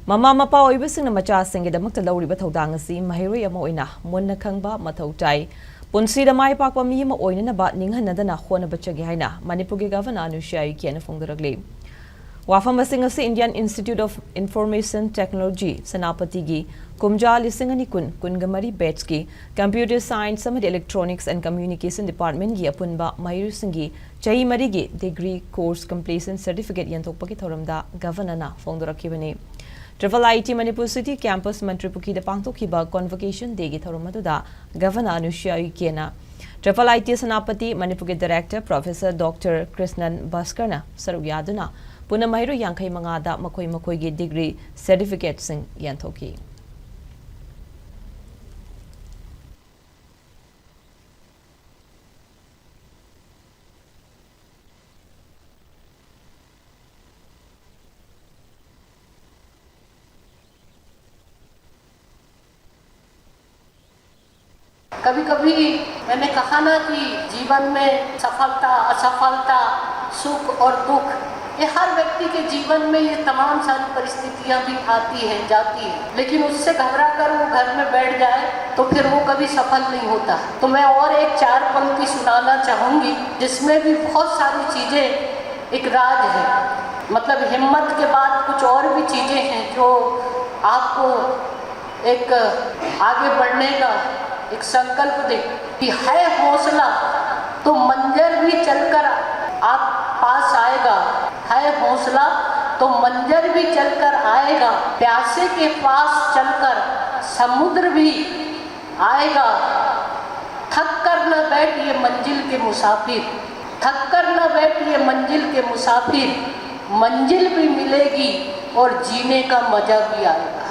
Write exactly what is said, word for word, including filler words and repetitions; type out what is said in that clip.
ꯃꯃꯥ ꯃꯄꯥ ꯑꯣꯏꯕꯁꯤꯡꯅ ꯃꯆꯥꯁꯤꯡꯒꯤꯗꯃꯛꯇ ꯂꯧꯔꯤꯕ ꯊꯧꯗꯥꯡ ꯑꯁꯤ ꯃꯍꯩꯔꯣꯏ ꯑꯃ ꯑꯣꯏꯅ ꯃꯨꯟꯅ ꯈꯪꯕ ꯃꯊꯧ ꯇꯥꯏ꯫ ꯄꯨꯟꯁꯤꯗ ꯃꯥꯏ ꯄꯥꯛꯄ ꯃꯤ ꯑꯃ ꯑꯣꯏꯅꯅꯕ ꯅꯤꯡꯍꯟꯅꯗꯅ ꯍꯣꯠꯅꯕ ꯆꯪꯏ ꯍꯥꯏꯅ ꯃꯅꯤꯄꯨꯔꯒꯤ ꯒꯚꯔꯅꯔ ꯑꯅꯨꯁꯨꯏꯌꯥ ꯎꯏꯀꯦꯅ ꯐꯣꯡꯗꯣꯔꯛꯂꯤ꯫ ꯋꯥꯐꯝꯁꯤꯡ ꯑꯁꯤ Indian Institute of Information Technology, ꯁꯦꯅꯥꯄꯇꯤꯒꯤ ꯀꯨꯝꯖꯥ ꯂꯤꯁꯤꯡ ꯑꯅꯤ ꯀꯨꯟ ꯀꯨꯟꯒ ꯃꯔꯤ batchꯀꯤ Computer Science ꯑꯃꯗꯤ Electronics and Communication Departmentꯀꯤ ꯑꯄꯨꯟꯕ ꯃꯍꯩꯔꯣꯏꯁꯤꯡꯒꯤ ꯆꯍꯤ ꯃꯔꯤꯒꯤ degree course completion certificate ꯌꯦꯟꯊꯣꯛꯄꯒꯤ ꯊꯧꯔꯝꯗ ꯒꯚꯔꯅꯔꯅ ꯐꯣꯡꯗꯣꯔꯛꯈꯤꯕꯅꯤ꯫ Triple I T Manipur City Campus ꯃꯟꯇ꯭ꯔꯤ ꯄꯨꯈ꯭ꯔꯤꯗ ꯄꯥꯡꯊꯣꯛꯈꯤꯕ Convocation Dayꯒꯤ ꯊꯧꯔꯝ ꯑꯗꯨꯗ ꯒꯚꯔꯅꯔ ꯑꯅꯨꯁꯨꯏꯌꯥ ꯎꯏꯀꯦꯅ, Triple I T ꯁꯦꯅꯥꯄꯇꯤ, ꯃꯅꯤꯄꯨꯔꯒꯤ Director Professor Doctor ꯀ꯭ꯔꯤꯁꯅꯟ ꯚꯥꯁꯀꯔꯅ ꯁꯔꯨꯛ ꯌꯥꯗꯨꯅ ꯄꯨꯟꯅ ꯃꯍꯩꯔꯣꯏ ꯌꯥꯡꯈꯩ ꯃꯉꯥꯗ ꯃꯈꯣꯏ ꯃꯈꯣꯏꯒꯤ degree certificateꯁꯤꯡ ꯌꯦꯟꯊꯣꯛꯈꯤ꯫ कभी कभी मैंने कहा ना कि जीवन में सफलता, असफलता, सुख और दुख, ये हर व्यक्ति के जीवन में ये तमाम सारी परिस्थितियां भी आती हैं, जाती हैं, लेकिन उससे घबरा कर वो घर में बैठ जाए तो फिर वो कभी सफल नहीं होता। तो मैं और एक चार पंक्ति सुनाना चाहूंगी, जिसमें भी बहुत सारी चीजें, एक राज है, मतलब हिम्मत के बाद कुछ और भी चीजें हैं जो आपको एक आगे बढ़ने का एक संकल्प दे कि है हौसला तो मंजर भी चलकर आप पास आएगा, है हौसला तो मंजर भी चलकर आएगा, प्यासे के पास चलकर समुद्र भी आएगा। थक कर न बैठ ये मंजिल के मुसाफिर, थक कर न बैठ ये मंजिल के मुसाफिर, मंजिल भी मिलेगी और जीने का मजा भी आएगा।